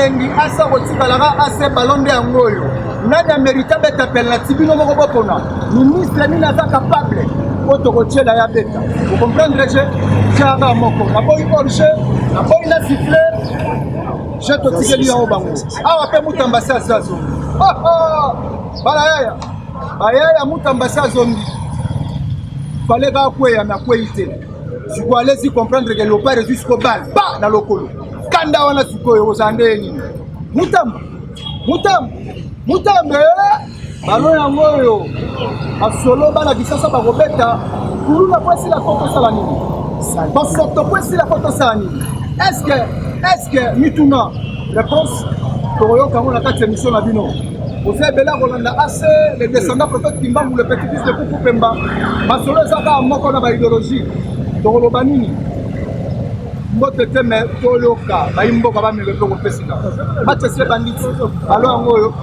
Elengi asa kotikalaka ase ballon nde yango oyo. Nani amerite abeta penalty bino moko bopona. Ministre nini aza capable oyo tokotiela ye abeta. Okomprendre je tiaka moko. Naboyi hors jeu, naboyi na sifflet. Je totikeli yango bango. Awa mpe Mutamba se asi azongi. Bala yaya. Bayaya Mutamba se azongi. Fallait kaka kweya mais akweyi te. Sikoyo alezi comprendre que leopard ezwi sikoyo balle ba na lokolo. Kanda wana sikoyo ozala nde nini? Mutamba, Mutamba, Mutamba eh! Balo yango oyo masolo bana Kisasa bakobeta kuluna po esila po tosala nini? Basoto po esila po tosala nini? Est-ce est-ce mituna réponse tokoyoka yango na kati ya émission na bino. Oza ebele kolanda AC le descendant prophète Kimbangu le petit fils de Kuku Pemba. Masolo eza kaka moko na ba idéologie. Tokoloba nini? Mbote te me toyoka bayi mboka bameka mpe kopesika match esi ebandi balo yango oyo.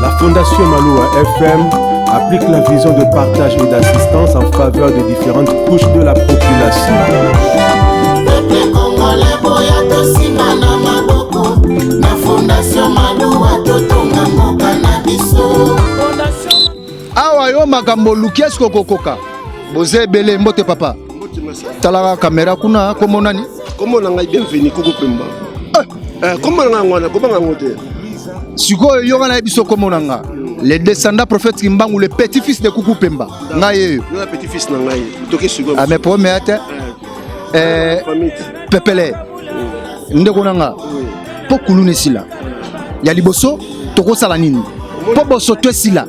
La Fondation Maloua FM applique la vision de partage et d'assistance en faveur des différentes couches de la population. Peuple congolais boya tosimba na maboko na Fondation Maloua totonga mboka na biso. Awa yo makambo oluki eske okokoka? Boza ebele. Mbote papa, talaka kamera kuna. Kombo nani? Kombo na ngai Bienvenu Kuku Pemba. Kombo na ngai yango wana, kobanga yango te. Sikoyo yoka na biso kombo na nga le descendant prophète Kimbangu le petit fils de Kuku Pemba. Ngai yeyo. Yo na petit fils na ngai toke sikoyo. Ah mais problème ya te. Pepele ndeko na nga mpo kuluna esila ya liboso tokosala nini mpo bosoto esila?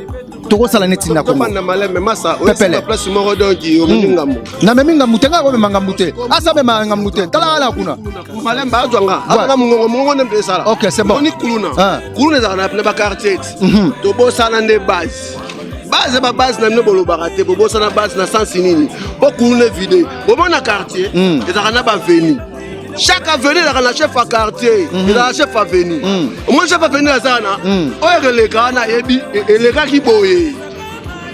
Tokosala neti na Kongo. Maleme masa oyesika place moko donc omemi ngambo. Namemi ngambo te, ngai komema ngambo te, asa mema ngambo te, tala wana kuna. Malembe azwa nga azwa mongongo mongongo nde mpe esala. Ok, c'est bon. Oni kuluna kuluna ezalaka na baquartier ti tobosana nde base base ba base na bino bolobaka te, bobosana base na sensi nini? Po kuluna evide bomona quartier ezalaka na baveni, chaque avenue ezalaka na chef ya quartier, ezalaka chef avenue. Omoni chef avenue aza na oyo eleka wana, ayebi elekaki boye,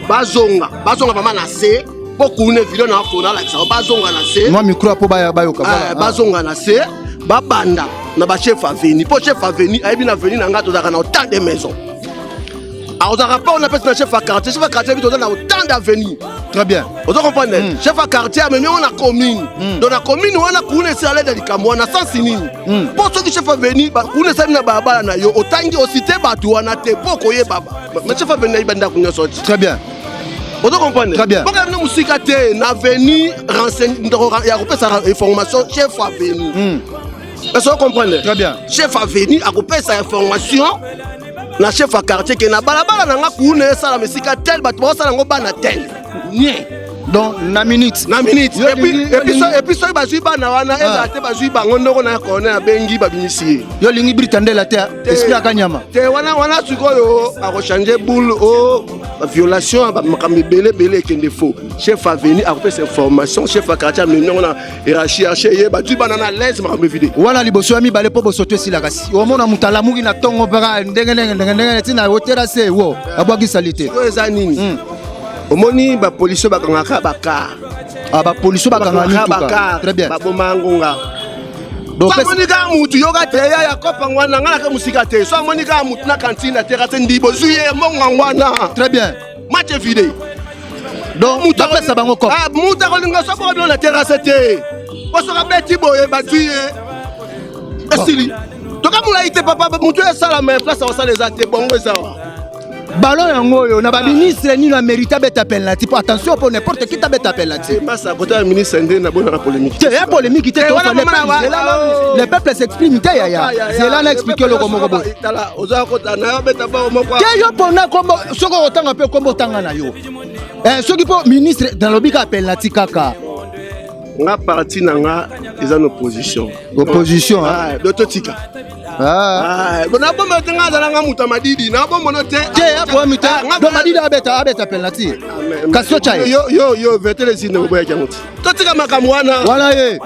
bazonga bazonga mama na se mpo kuluna evide na afona alakisa bazonga na se. Mwa micro mpo bayoka. Bazonga na se, babanda na bachef avenue mpo chef avenue ayebi na avenue na ngai tozalaka na autant de maison, akozalaka mpe wana apesi na chef ya quartier, chef ya quartier toza na autant d'avenue. Très bien. Ozo comprendre? Chef ya quartier amemi yango na commune. Donc na commune wana kuna esila leda likambo wana sansi nini? Mpo soki chef avenue kuna esali na balabala na yo, otangi osite bato wana te mpo okoyeba ma chef avenue ayiba ndako nyonso ti. Très bien. Ozo comprendre? Très bien. Boka bino mosika te na avenue renseigne ya kopesa information chef avenue. Est-ce que comprendre? Très bien. Chef avenue akopesa information na chef ya quartier ke na balabala na nga kuna esalama esika tel, bato baosala yango bana tel nie. Donc na minute. Na minute. Et puis soki bazwi bana wana ezala te, bazwi bango ndoko na corner abengi babimisi ye. Yo olingi britandela te, esprit akanyama. Te, wana wana sikoyo akochange boule o violation makambo ebele ebele ekende faux. Chef avenue akopesa information, chef ya quartier amemi yango na hiérarchie, hiérarchie ye bazwi bana na l'aise, makambo evide. Wana liboso ya mibale mpo bosoto esila. Kasi omona moto alamuki na ntongo mpaka ndenge ndenge ndenge ndenge ntina oterase wo abwakisali te. Sikoyo eza nini? Omoni bapolisi bakangaka bacar. Ah, bapolisi bakangaka mituka. Très bien. Baboma ngonga. So amoni kaka mutu yoka te ya ya kopa ngwana nga nake mosika te, so amoni kaka mutu na kantine na terrasse ndibo zwi ye mbongo ngwana. Très bien. Match vide. Donc bapesa bango kopa. Mutu akolinga so boka bino na terrasse te, po soki abeti boye bazwi ye, esili. Toka molai te papa, mutu esalama place akosala eza te, bongo eza wa. Ballon yango oyo na baministre nini amérite abeta penalty? Po attention, po n'importe qui tabeta penalty. Masa kota ya ministre nde nabonaka polémique. Te, ya polémique te, le peuple s'exprime te yaya. Zela na explique eloko moko boye. Tala, oza kota na yo beta bao moko. Te, yo mpona kombo soki okotanga mpe kombo otanga na yo, soki mpo ministre nalobi kaka penalty kaka. Nga parti na nga eza na opposition. Opposition. Do totika nabomba te, nga azalanga moto ya madidi, nabombono te. Te, ya problème te. Donc madidi abeta, abeta penalty kasi otya ye. Yo yo vetele esinde boboyaki yango ti totika makambo wana. Wana ye.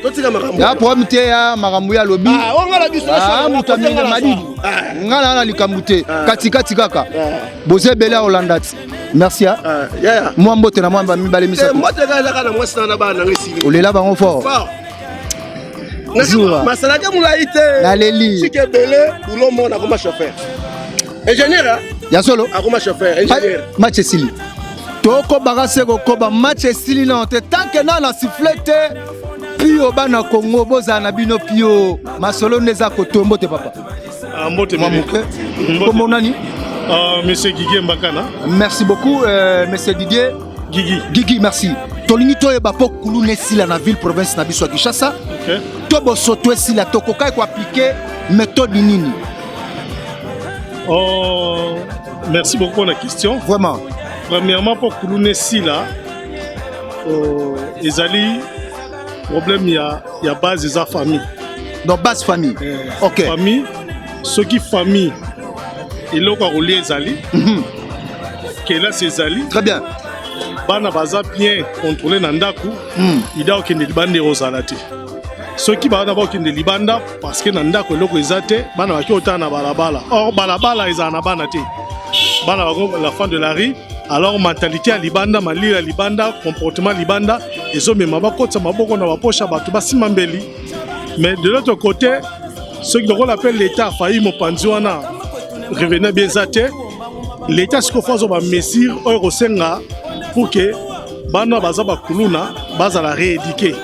Totika makambo. Ya problème te, ya makambo ya lobi. Onga na biso. Moto amini madidi, nga na likambo te, katikati kaka boza ebele ya kolanda ti. Merci. Mwa mbote na mwa mibale misato. Mbote kaka ezaka na mwasi na bana nanga, esili. Olela bango fort. Zuwa. Masalaka molai te. Naleli. Sika ebele boulot moko nakoma chauffeur. Ingénieur hein? Ya solo. Akoma chauffeur, ingénieur. Match esili. Tokobaka se kokoba match esili nano te tant que nano na siffle te pio bana Congo bozala na bino pio masolo nde eza kotombo te papa. Ah, mbote Mwa mele. moke. Mbote. Kombo nani? Ah, monsieur Guigui Mbakana. Merci beaucoup monsieur Didier. Guigui. Guigui, merci. Tolingi toyeba mpo kuluna esila na ville province na biso ya Kinshasa. Okay. To bosoto esila tokokaki koaplike méthode nini? Oh, merci beaucoup pour la question. Vraiment. Premièrement, pour kuluna esila, ezali problème ya base eza famille. Donc base famille. Ok. Famille, soki famille eloko ya kolia ezali, kelasi ezali. Très bien. Bana baza bien contrôlé na ndako, ida okende libanda ekozala te. Soki bana bakokende libanda parce que na ndako eloko eza te, bana baki otala na balabala. Or balabala ezala na bana te. Bana bako la fin de la rue, alors mentalité ya libanda, malili ya libanda, comportement libanda ezomema bakotisa maboko na baposha bato basimba mbeli. Mais de l'autre côté, soki lokola mpe l'État afailli mopanzi wana revenir bien eza te, l'État sikoyo fo azwa bamesure oyo ekosenga pour que bana baza bakuluna bazala rééduqué.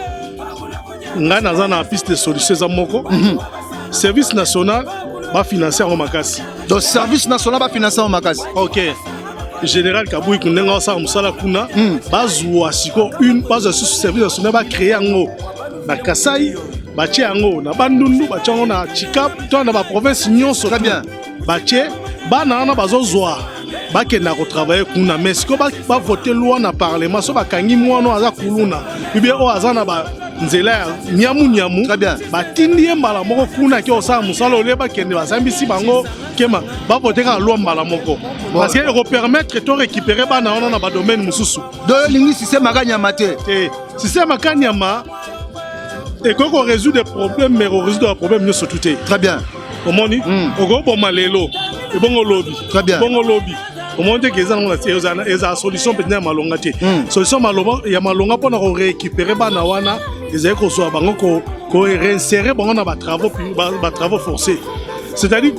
Ngai naza na piste de solution eza moko, service national bafinance yango makasi. Donc service national bafinance yango makasi. Ok, général Kabuiku ndenge asala mosala kuna, bazwa sikoyo une bazwa susu service national, bacréer yango na Kasai, batie yango na Bandundu, batie yango na Tshikapa to na baprovince nyonso. Très bien. Batie bana wana bazozwa bakenda kotravailler kuna, mais sikoyo bavote loi na parlement, so bakangi mwana oyo aza kuluna ubie oyo aza na banzela ya nyamunyamu, Très bien. batindi ye mbala moko kuna ake kosala mosala olie bakende basambisi bango kema. Bavote kaka loi mbala moko parce que ekopermettre to récupérer bana wana na badomaine mosusu. Donc olingi système akanyama te? Te, système akanyama ekoki korésoudre problème, mais korésoudre baproblème nyonso tu te. Très bien. Omoni, okoboma lelo ebongo lobi. Très bien. Ebongo lobi omoni te ke eza nango na tie, ezala solution mpenza ya malonga te. Solution ya malonga mpona korécupérer bana wana ezali kozwa bango koréinsérer bango na batravaux forcés, c'est-à-dire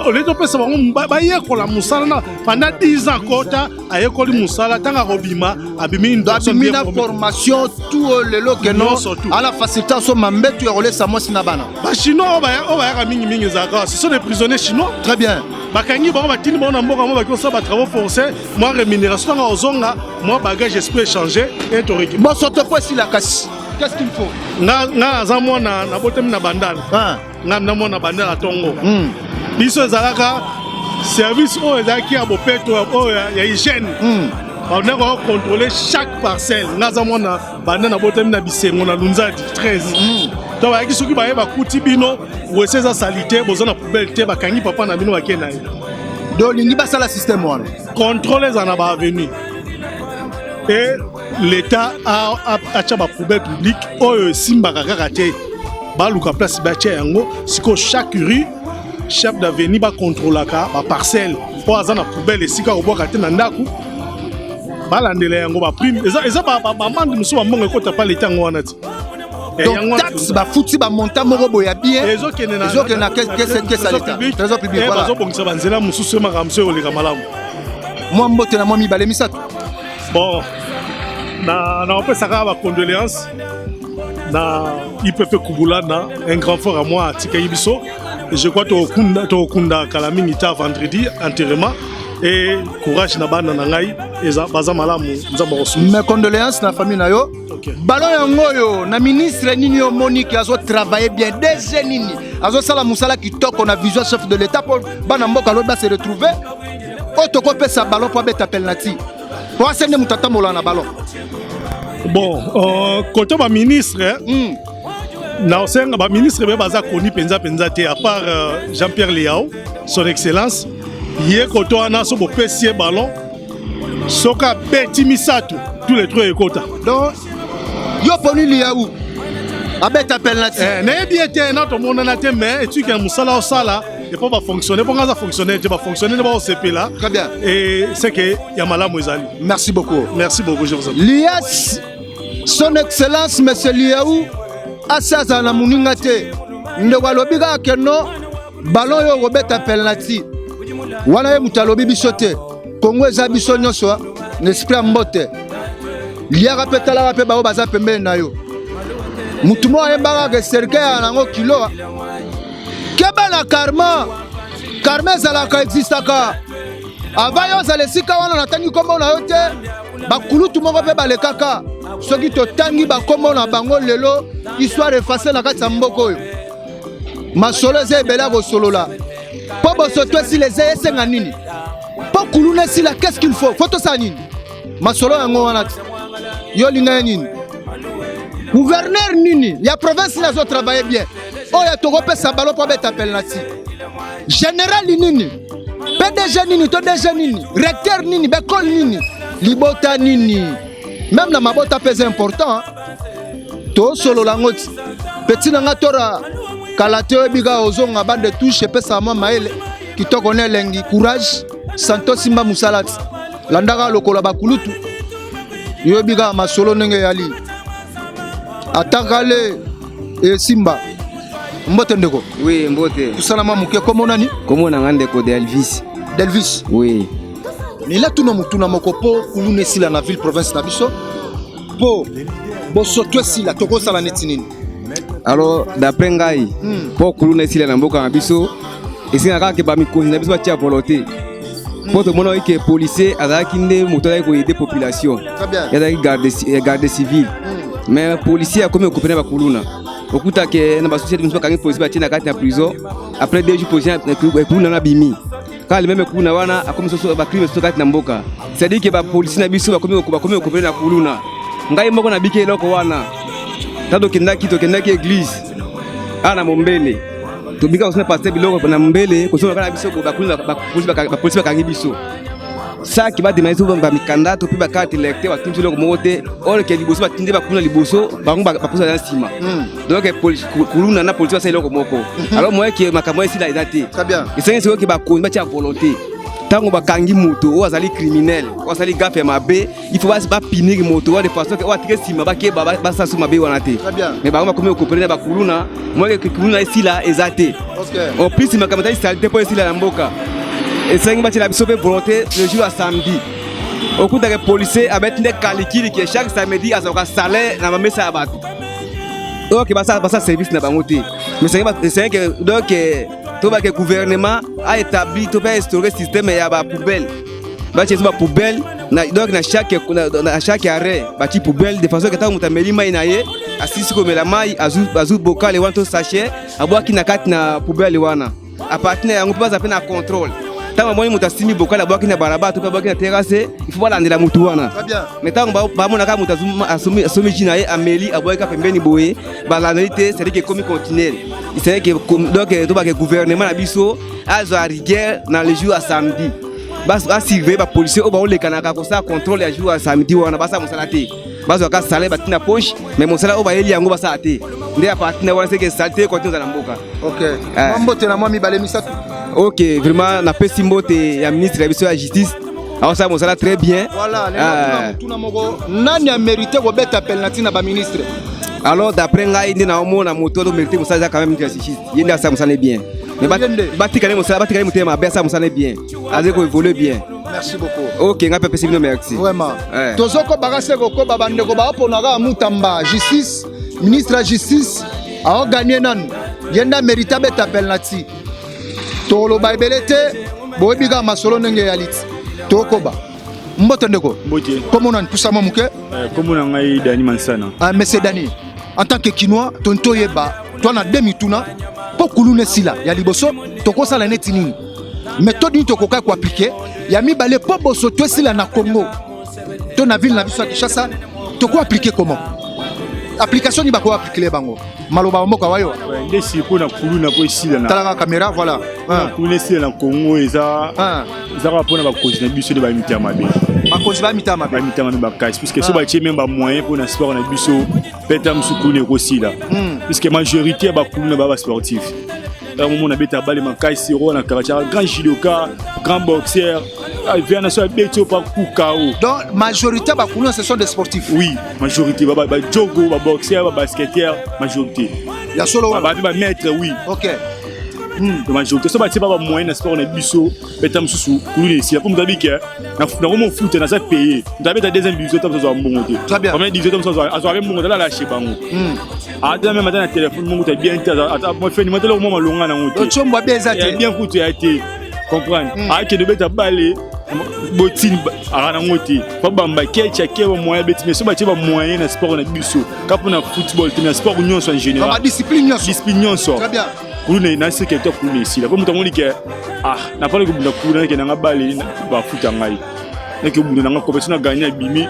au lieu topesa bango bayekola mosala na pendant 10 ans, kota ayekoli mosala, ntango akobima abimi une Donc personne abimi bien na formée. Formation tout oyo lelo keno Nyonso tout. ala facilité asomba mbetu ya kolesa mwasi na bana. Bachinois oyo bayaka mingimingi ezalaka, ce sont des prisonniers chinois. Très bien. Bakangi bango, batindi bango na mboka mo, baki kosala batravaux forcés, mwa rémunération, ntango ozonga mwa bagage esprit échanger e torécupérer. Bosoto po esila kasi, qu'est-ce qu'il faut? Nga naza mwana nabotami na Bandala. Nga na mwana Bandala ntongo. Biso ezalaka service oyo ezalaki ya bopeto, oyo ya hygiène, bandako bakontrôle chaque parcelle. Nga aza mwana banda nabotami na Bisengo na Lunzadi 13. To bayaki soki baye bakuti bino wese eza sali te, boza na poubelle te, bakangi papa na bino bake na ye. Donc olingi basala système wana? Contrôle eza na baavenue et l'État atya bapoubelle publique oyo esimbaka kaka te, baluka place batia yango. Sikoyo chaque rue, chef d'avenue bakontrolaka baparcelle oyo aza na poubelle, esika kobwaka te na ndako, balandela yango, baprime eza bamande mosusu, bambongo ekota pa leta yango wana ti. Donc taxe bafuti bamontant moko boye ya bien ezokende ezokende na caisse ya l'État, trésor public, voilà. Bazobongisa banzela mosusu, makambo mosusu ekoleka malamu. Mwa mbote na mwa mibale misato. Bon, na opesaka bacondoléance na IPP Kubulana, un grand frère à moi atikaki biso. Je crois tokokunda kala mingi ta vendredi enterrement, et courage na bana na ngai, eza baza malamu, Nzambe akosunga. Mes condoléances na famille na yo. Ballon yango oyo na ministre nini omoniki azotravaille bien, DG nini azosala mosala kitoko na vision chef de l'État mpo bana mboka alobi base retrouve, oyo tokopesa ballon mpo abeta penalty, po asende moto atambola na ballon? Bon, côté baministre, na osenga baministre be baza koni mpenza mpenza te, à part Jean-Pierre Liao, son excellence, ye koto wana so bopesi ye ballon, soki abeti misato, tous les trois ekota. Donc yo poni Liau abeta penalty? Nayebi ye te, na tomonana te, mais etuki ya mosala osala epo bafonctionnaire, mpo nga aza fonctionnaire te, bafonctionnaire nde baosepela. Très bien. Et c'est que ya malamu ezali. Merci beaucoup. Merci beaucoup, je vous en Lias, son excellence monsieur Liaou. Asi azala na moninga te. Ndeko alobi kaka ke no ballon oyo okobeta penalty. Wana ye moto alobi biso te. Congo eza biso nyonso na esprit ya mbote. Liaka mpe talaka mpe baoyo baza pembeni na yo. Motu moko ayembaka ke cercueil ya nango kilo. Keba na karma. Karma ezalaka existaka. Avant yo ozala esika wana natangi nkombo na yo te. Bakulutu moko mpe balekaka. Soki totangi bakombo na bango lelo, histoire efface na kati ya mboka oyo. Masolo eza ebele ya kosolola. Mpo bosoto esila eza esenga nini? Mpo kuluna esila qu'est-ce qu'il faut? Faut tosala nini? Masolo yango wana ti. Yo olinga ye nini? Gouverneur nini ya province nini azo travailler bien? Oyo tokopesa balo mpo abeta penalty. Général nini? PDG nini to DG nini? Recteur nini? Bekole nini? Libota nini? Même na mabota mpe eza important. Tosolola yango ti. Petit na nga tora kala te oyebi kaka ozonga bande touche epesaka mwa mayele kitoko na elengi courage santo simba mosala ti landaka lokola bakulutu yoyebi kaka masolo ndenge eyali atakale esimba. Mbote ndeko. Oui, mbote. Kusala mwa moke, kombo nani? Kombo na nga ndeko Delvis. Delvis. Oui. Nila tuna motuna moko mpo kuluna esila na ville province na biso mpo bosoto esila tokosala neti nini? Alors d'après ngai mpo kuluna esila na mboka na biso esengaka kaka ke bamikonzi na biso batia volonté mpo tomona ke policier azalaki nde moto azalaki koyede population, azalaki garde civile, mais policier akomi okope na bakuluna. Okuta ke na basociété mosusu bakangi policier, batie na kati na prison, après 2 jours policier kuluna na bimi kaka le même kuluna wana akomi soso bacrime soso kati na mboka. C'est-à-dire ke bapolisier na biso bakomi okopele na kuluna. Ngai moko nabiki eloko wana ta tokendaki église awa na Mombele, tobika kosomba pasteur biloko na Mombele, kosomba kaka na biso bapolisi bakangi biso saki badema biso bamikanda to mpe bacarte électeur, batindi biso eloko moko te. Or ke liboso batindi bakuluna liboso, bango bapolisi baza nsima. Donc kuluna na polisi basala eloko moko. Alors moyen ke makambo esila eza te. Esengi sikoyo ke bakonzi batia volonté. Ntango bakangi moto oyo azali criminel, oyo asali gaffe ya mabe, il faut bapunir moto wana de façon oyo atike nsima bakeba basala so mabe wana te. Mais bango bakomi okopele na bakuluna, moyen ke kuluna esila eza te. En plus makambo etali saleté, mpo esila na mboka esengi batiela biso mpe volonté. Le jour ya samedi okutaka policier abeti nde kalikili ke chaque samedi azwaka salaire na bamesa ya bato oyo ke basala service na bango te. Mais esengi ke donc to bake gouvernement a établi to mpe instauré système ya bapoubelle, batie so bapoubelle donc na chaque arrêt batie poubelle de façon ke ntango moto ameli mai na ye, asilisi komela mai, azwi bokale wana to sachet, abwaki na kati na poubelle wana. À partir na yango mpe baza mpe na contrôle. Ntango bamoni moto asimbi bokale, abwaki na balabala to mpe abwaki na terrasse, il faut balandela motu wana. Mais ntango bamonaka moto asomi jus na ye, ameli, abwaki ka pembeni boye, balandeli te, c'est-à-dire ke ekomi continuel. C'est que donc tobake gouvernement na biso azwa rigueur na le jour ya samedi, basurveille bapolicier oyo baolekanaka kosala contrôle ya jour ya samedi wana. Basala mosala te, bazwaka salaire batina poche, mais mosala oyo bayeli yango basala te. Nde à partir na wana seke saleté continue na mboka. Ok, mwa mbote na mwa mibale misato. Ok, vraiment napesi mbote ya ministre ya biso ya justice, aosala mosala très bien. Voilà, lelo moko nani amérité kobeta penalty na baministre? Alors d'après ngai nde naomona moto oyo mérité mosala eza quand même ministre ya justice. Ye nde asala mosala bien, mais batikali mosala, batikali motema mabe, asala mosala bien, azali koévolue bien. Merci beaucoup. Ok, ngai mpe apesi bino merci. Vraiment, tozokobaka se kokoba. Bandeko baoponaka Mutamba, justice, ministre ya justice aoganye nanu, ye nde amérite abeta penalty. Toloba ebele te, boyebi kaka masolo ndenge eyali ti tokoba. Mbote ndeko. Mbote. Kombo nani? Pusama moke. Kombo na ngai Dani Mansana. Ah, monsieur Dani, en tant que Kinois, toni toyeba to na de mituna mpo kuluna esila. Ya liboso, tokosala neti nini? Méthode nini tokoka koappliquer? Ya mibale, mpo bosoto esila na Congo to na ville na biso ya Kinshasa, tokoappliquer comment? Application nini bakoappliquer bango? Maloba mboka wayo. Nde sikoyo na kuluna po esila na Talaka caméra, voilà. Kuluna esila na Congo eza kaka mpona bakonzi na biso nde bamitema mabe. Bakonzi bamitema mabe. Bamitema mabe bakasi, puisque so batie même bamoyen mpona sport na biso, peut-être mosu kuluna ekosila, puisque majorité ya bakuluna baa basportif. Ntango momona abeta bale makasi oyo na quartier, grand judoka, grand boxeur. Avia so abeti yo pa kuka o. Donc majorité ba kuluna, ce sont des sportifs? Oui, majorité ba ba jogo, ba boxeur, ba basketteur, majorité. Ya solo wana? Ba ba maître, oui. OK. Majorité so batie ba ba moyen na sport na biso, beta mosusu kuluna esila, po moto abike nakoma ofuta, naza paye. Moto abeta deuxième division, ta mosusu azwa mbongo te. Très bien. Première division, ta mosusu azwaka mpe mbongo te, alala chez bango. Ata même ata na telefone mbongo ta bien te, feni matela mwa malonga nango te. Tshombo abe eza te. Bien kutu ya te, comprendre. Akende obeta bale, botine aka nango te, fa bamba kecha ke ba moyen beti. Mais so batie ba moyen na sport na biso, ka mpona football te, na sport nyonso en général. Ba discipline nyonso. Discipline nyonso. Très bien. Kuluna na seke to kuluna esila, po moto amoni ke ah, nafali kobunda kuluna, nake nanga bale bafuta ngai, nake obunda nanga compétition na gagné, abimi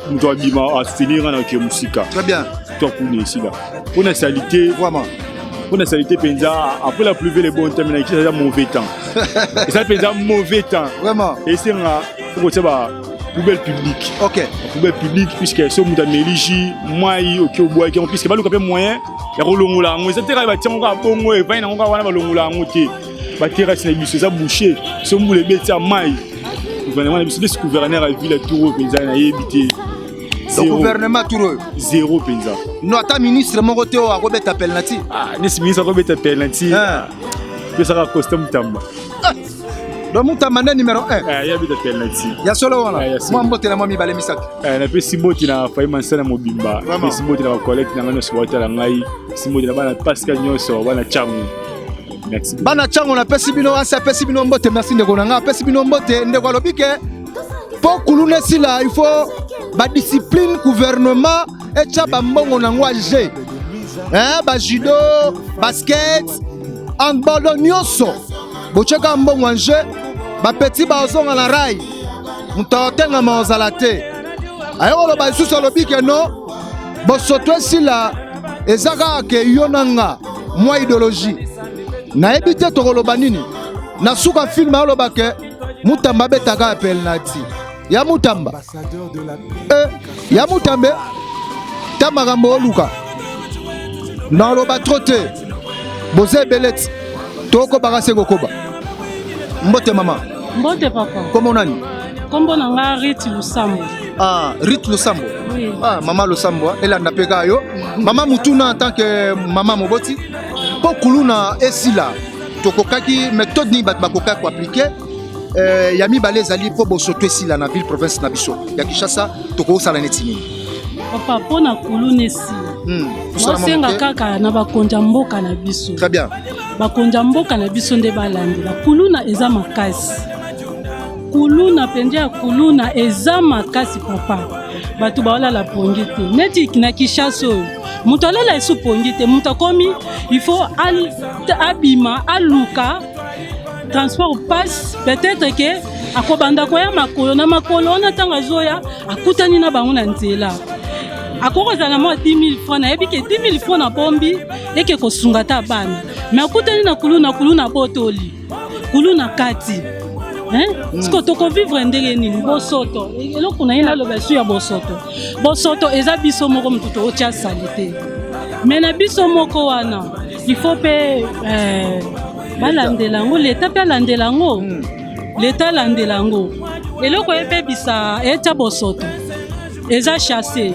moto abima asoutenir nga, nake mosika. Très bien. To kuluna esila mpona salité. Vraiment. Mpona salité mpenza, après la pluie le bon temps, mais na Kinshasa eza mauvais temps, eza mpenza mauvais temps. Vraiment. Esenga okotia ba poubelle publique. Poubelle publique, puisque so moto ameli jus, mai, oki obwaki yango, puisque baluka mpe moyen ya kolongola yango. Eza te kaka batia yango kaka bongo, evai nango kaka wana, balongola yango te. Baterrasse na biso eza bouché, so mbula ebeti ya mai. Gouvernement na biso nde gouverneur ya ville ya tour oyo mpenza nayebi te. Donc gouvernement tour oyo? Zéro mpenza. No, ata ministre moko te oyo akobeta penalty? Ah, nesi ministre akobeta penalty, pesaka Costa Mutamba. Donc Mutamba nde numéro 1? Ye abeta penalty. Ya solo wana? Mwa mbote na mwa mibale misato. Napesi mbote na Fai Mansana mobimba, napesi mbote na bacollègue na ngai nyonso baotala ngai, napesi mbote na bana Pascal nyonso, bana Changu. Merci. Bana Changu, napesi bino asi, apesi bino mbote. Merci ndeko na ngai, apesi bino mbote. Ndeko alobi ke mpo kuluna esila, il faut badiscipline, gouvernement etya bambongo nango age, bajudo, basket, handball, donc nyonso botyaka mbongo en jeu, bapeti bazonga na rail, moto akotengama ozala te. Aye koloba lisusu, alobi ke no, bosoto esila eza kaka ke yo na nga mwa idéologie, nayebi te tokoloba nini. Na suka film aloba ke Mutamba abetaka ya penalty ya Mutamba, eh, ya Mutambe ta makambo oluka. Naloba trop te, boza ebele ti tokobaka se kokoba. Mbote mama. Mbote papa. Kombo nani? Kombo na nga Riti Lusambo. Ah, Rit Lusambo. Oui. Ah, mama Lusambo, elanda mpe kaka yo mama. Mutuna, en tant que mama moboti, mpo kuluna esila, tokokaki méthode nini bato bakokaki koappliquer? Ya mibale ezali, mpo bosoto esila na ville province na biso ya Kinshasa, tokosala neti nini? Papa, mpo na kuluna esila, nasenga kaka na bakonzi ya mboka na biso. Très bien. Bakonzi ya mboka na biso nde balandela. Kuluna eza makasi, kuluna mpenza ya kuluna eza makasi papa. Bato baolala pongi te. Neti na Kinshasa oyo, moto alala esu pongi te. Moto akomi, il faut abima aluka transport passe, peut-être ke akobanda koya makolo na makolo wana. Ntango azoya, akutani na bango na nzela, akoki kozala na mwa 10 000 francs, nayebi ke 10 000 francs na bombi eke kosunga ta bana, mais akutani na kuluna, kuluna botoli, kuluna kati. Siko tokovivre ndenge nini? Bosoto, eloko na ye naloba esu ya bosoto, bosoto eza biso moko motu tootya sali te, mais na biso moko wana il faut mpe balandela yango, leta mpe alandela yango, leta alandela yango. Eloko ebebisa, etya bosoto, eza sachet,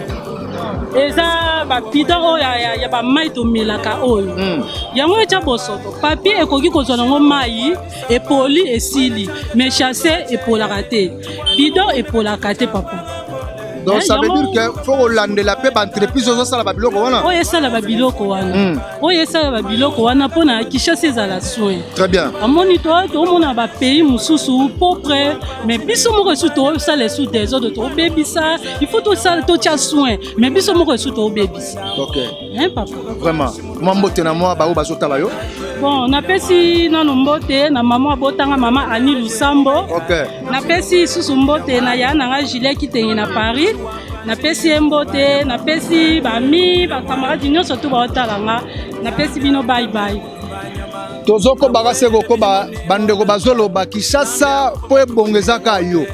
eza babidon oyo ya bamai tomelaka oyo. Yango etya bosoto. Papier ekoki kozwa nango mai, epoli, esili, mais sachet epolaka te, bidon epolaka te papa. Donc ça veut dire que faut kolandela mpe baentreprise ozosala babiloko wana. Oyo esala babiloko wana, oyo esala babiloko wana mpona Kinshasa ezala soin. Très bien. Amoni tomona bapays mosusu propre, mais biso moko esu tosala esu désordre, tobebisa. Il faut tosala, totia soin, mais biso moko esu tobebisa. Ok. Hein, papa? Vraiment, mwa mbote na mwa baoyo bazotala yo. Bon, napesi nano mbote na mama abotanga, mama Ani Lusambo. Napesi lisusu mbote na ya nanga Julien Kitenge na Paris, napesi ye mbote. Napesi bami, bacamarade nyonso tu baotala nga, napesi bino bye bye. Tozokobaka se kokoba. Bandeko bazoloba Kinshasa mpo ebongo eza kaka yo.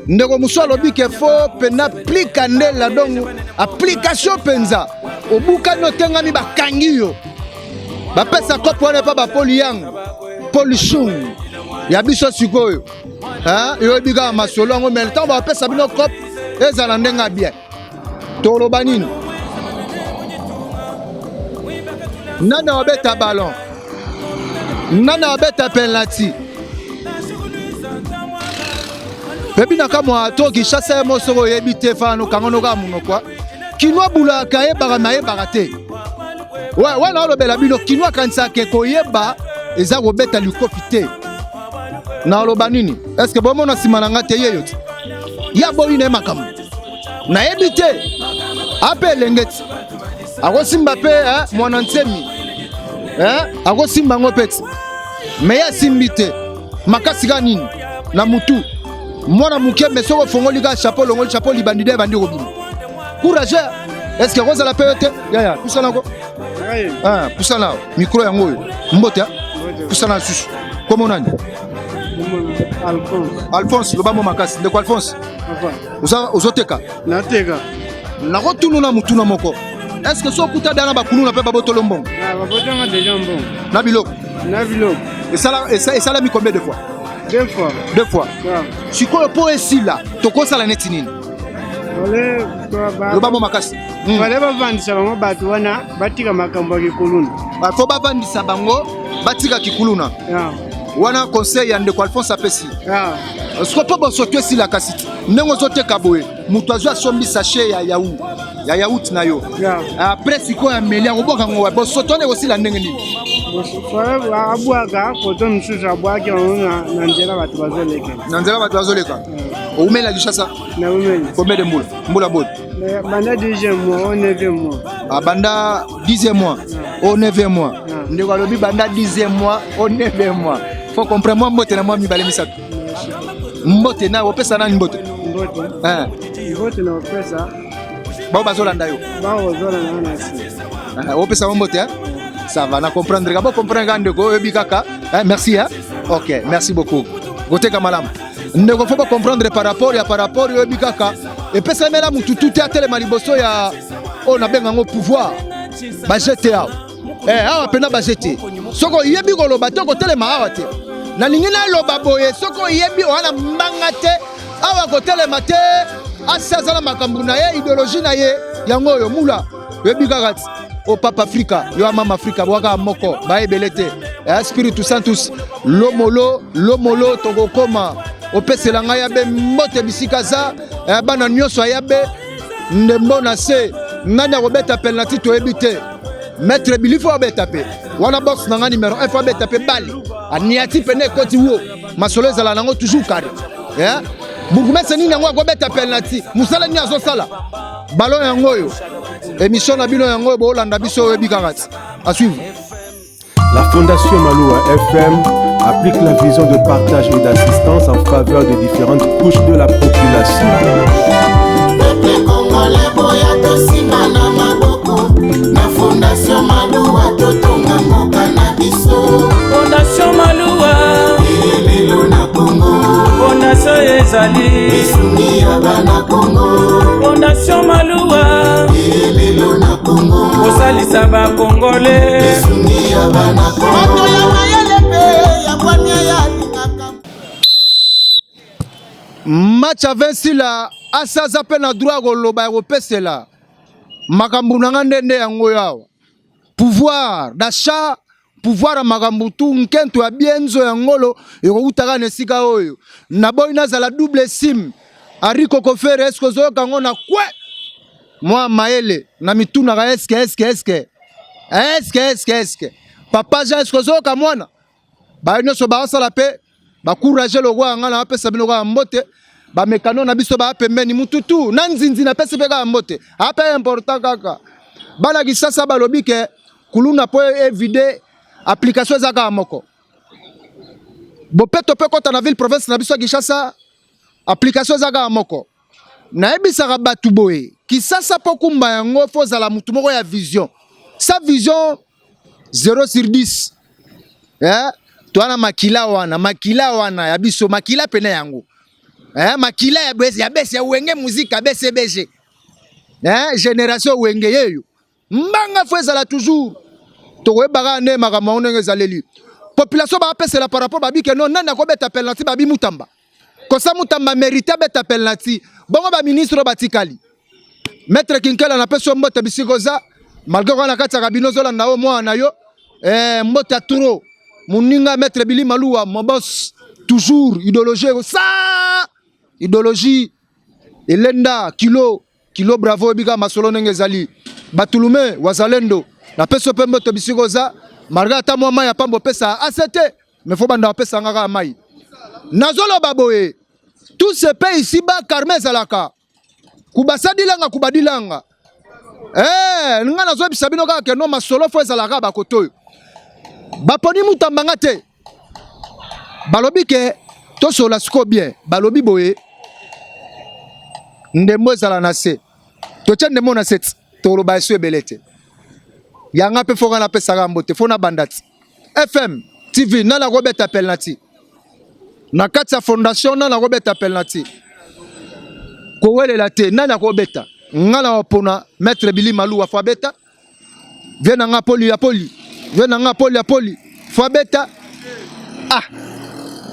Ndeko mosusu alobi ke faut mpena plika ndela, donc application mpenza. Obukani, otengami, bakangi yo, bapesa kopo wana epa bapoli yang polishung ya biso. Sikoyo. Yoyebi kaka masolo yango, mais ntango bapesa bino cop ezala ndenge ya bien. Toloba nini? Nani abeta ballon? Nani abeta penalty? Ebi na kamwa to Kinshasa ye moko soki oyebi te fana okanga noka monoko. Kinois bulaka ayebaka me ayebaka te. Wana olobela bino kinois akanisaka koyeba eza kobeta likofi te. Naloba nini? Est-ce que bomona nsima na nga te yeyo ti? Ya boyi na ye makambo. Nayebi te. Ape elenge ti. Akosimba pe eh, mwana nsemi. Eh, akosimba yango pe ti. Me ye asimbi te. Makasi ka nini? Na mutu. Mwana moke me soki ofongoli kaka chapeau olongoli chapeau libandi nde ebandi kobima. Courage. Est-ce que kozala pe yo te? Yaya, pusana ko. Ah, pusana micro yango oyo. Mbote. Pusana lisusu. Kombo nani? Alphonse. Alphonse, loba mo makasi. Ndeko Alphonse. Ozoteka? Nateka. Nakotununa mutuna moko. Est-ce que soki okuta dana bakuluna mpe babotolo mbongo? Ah, babotanga deja mbongo. Na biloko? Na biloko. Esalami combien de fois? Deux fois. Deux fois. Sikoyo mpo esila tokosala neti nini? Loba mo makasi. Fale bavandisa bango bato wana batika makambo ya kikuluna. Fo bavandisa bango batika kikuluna. Wana conseil ya ndeko Alphonse apesi. Siko mpo bosoto esila kasi ndenge ozoteka boye moto azwi asombi sachet ya yaourt ya yaourt na yo après sikoyo ameli akobwaka yango wapi? Bosoto wana ekosila ndenge nini? Abwaka koto mosusu abwaki yango na nzela bato bazoleka. Na nzela bato bazoleka. Oumeli na Kinshasa? Naumeli. Combien de mbula? Mbula boni? Banda 10e mois au 9e mois. Ah, banda 10e mois au 9e mois. Ndeko alobi banda 10e mois au 9e mois. Faut comprendre moi mbote na mwa mibale misato. Mbote na opesa nani mbote? Mbote. Mbote na opesa. Bao bazolanda yo. Bao bazolanda na si. Opesa mo mbote hein? Ça va, na comprendre ka bo comprendre ka ndeko oyebi kaka. Hein, merci hein? OK, merci beaucoup. Koteka malamu. Ndeko faut ba comprendre par rapport ya par rapport oyebi kaka epesamela mutu tu te atelema liboso ya oyo nabenga yango pouvoir bajete awa eh, awa mpena bajete soki oyebi koloba te kotelema awa te nalingi naloba boye soki oyebi oya na mbanga te awa kotelema te asi aza na makambo na ye ideologie na ye yango oyo mula oyebi kaka ti o papa afrika yo ya mama afrika bwaka moko bayebele te eh, spiritu santus lomolo lomolo tokokoma opesela ngai yabe mbote bisika aza eh, bana nyonso ayabe ndembo na se nani akobeta penalty toyebi te maître bilifo abeta mpe wana box na ngai numero 1 fo abeta mpe bale aniati pene ekoti wo masolo ezala nango toujours carré eh? bourgmestre nini yango akobeta penalty mosala nini azosala ballon yango oyo émission na bino yango oyo boolanda biso oyebi kaka ti à suivre. La Fondation Maloua FM applique la vision de partage et d'assistance en faveur des différentes couches de la population. Peuple congolais boya tosimba na maboko na Fondation Maloua totonga mboka na biso. Fondation Maloua lelo na Congo. Fondation ezali lisungi ya bana Congo. Fondation Maloua lelo na Congo. Kosalisa ba Congolais lisungi ya bana Congo. Bato ya mayele mpe ya bwanya ya lingaka. Match ya Vincila asaza mpe na droit ya koloba ya kopesela makambo na nga nde nde yango oyo awa pouvoir d'achat pouvoir ya makambo tu nkento ya bienzo ya ngolo ekowuta kaka na esika oyo naboyi nazala double sim Henri Kokofere eske ozoyoka yango na kwe mwa mayele na mitunaka eske eske eske eske eske eske papa Jean eske ozoyoka mwana baye nyonso baosala mpe bacourage lokola ngai napesa bino kaka mbote bamekano na biso baya pembeni mututu na nzinzi napesi mpe kaka mbote ape important kaka bana Kinshasa balobi ke kuluna mpo evide application eza kaka moko bopeto mpe kota na ville province na biso ya Kinshasa application eza kaka moko nayebisaka bato boye Kinshasa mpo kumba yango fo ozala motu moko ya vision sa vision 0 sur 10 eh? toa na makila wana makila wana ya biso makila pene yango eh? makila ya bese ya bese ya wenge muzika BCBG eh? génération wenge yeyo mbanga fo ezala toujours tokoyebaka nde makambo yango ndenge ezaleli population bapesela par rapport babike no nani akobeta penalty babi mutamba. Kosa Mutamba mérite abeta penalty. Bongo ba ministre batikali. Maître Kinkela na peso mbote bisiko za malgré kwa na kati ya kabino zolanda o mwana na yo eh, mbote ya trop moninga maître Billy Maluwa mon boss toujours idéologie sa idéologie elenda kilo kilo bravo ebika masolo ndenge ezali batulume wazalendo na peso pe mbote bisiko za malgré ata mwa mai ya pambo pesa ACT mais faut banda apesa nga kaka mai nazoloba boye tout ce pays ici ba karma ezalaka kubasadilanga kubadilanga eh nga nazoyebisa bino kaka keno masolo fo ezalaka bakoto oyo baponi mutamba nga te balobi ke tosolola sikoyo bien balobi boye ndembo ezala na se totya ndembo na se ti toloba esu ebele te yanga mpe fo nga napesaka mbote fo nabanda ti FM TV nani akobeta penalty na kati ya fondation nani akobeta penalty kowelela te nani akobeta nga na wapona maître Billy Maluwa fo abeta vie na nga poli ya poli vie na nga poli ya poli fo abeta ah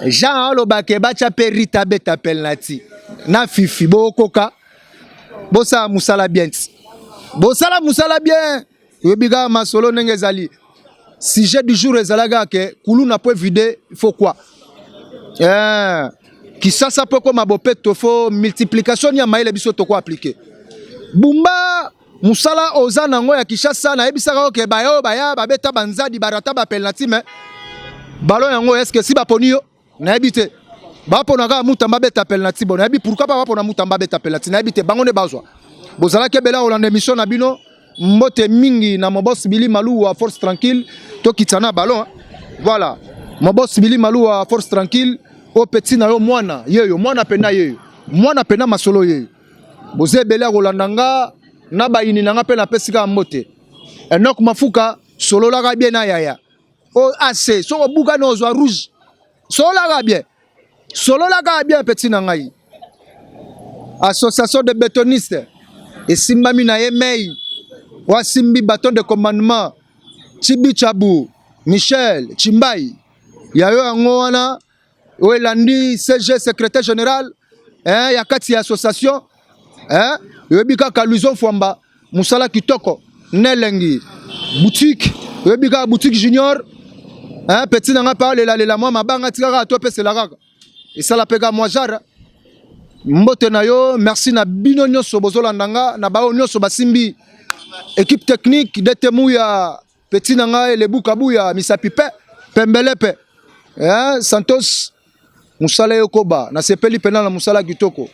Jean alobaka batya mpe Rita abeta penalty na Fifi bokoka bosala mosala bien ti bosala mosala bien oyebi kaka masolo ndenge ezali sujet du jour ezalaki kaka ke kuluna po evide faut quoi eh, kisasa po ekoma bopeto faut multiplication ya mayele biso toko aplike bumba mosala oza nango ya Kinshasa nayebisaka yo ke baya oyo baya babeta banzadi barata bapenalty me ballon yango eske si baponi yo nayebi te bapona kaka mutamba abeta penalty bon nayebi pourquoi pas bapona mutamba abeta penalty nayebi te bango nde bazwa bozalaki ebele kolanda émission na bino mbote mingi na mobos Billy Maluwa force tranquille tokitisa na ballon voilà mobos Billy Maluwa force tranquille o petit na yo mwana yeyo mwana pena yeyo mwana pena masolo yeyo boza ebele ya kolanda nga na bayini na nga mpe napesi kaka mbote Enoch Mafuka sololaka bien na yaya o AC soki obukani ozwa rouge sololaka bien sololaka bien petit na ngai association de betoniste esimbami na ye mei oyo asimbi baton de commandement Chibi Chabu Michel Chimbai yayo yango wana oyo elandi CG secrétaire général eh, ya kati ya association eh, oyebi kaka Luison Fwamba mosala kitoko nelengi boutique oyebi kaka boutique junior eh, petit na nga mpe alelalela mwa mabanga tika kaka to apesela kaka esala mpe kaka mwa jara mbote na yo merci na bino nyonso bozolanda nga na baoyo nyonso basimbi équipe technique dete muya Petit na ngai Lebu Kabuya misapi pe pembele pe eh, Santos musala ekoba nasepeli pena na musala kitoko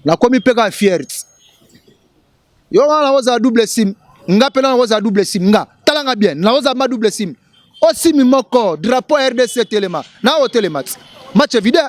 nakomi pe kaka fier yo nga nakozala double sim nga pena nakozala double sim nga tala nga bien nakozala ma double sim osimi moko drapeau RDC telema na otelema ti match vide.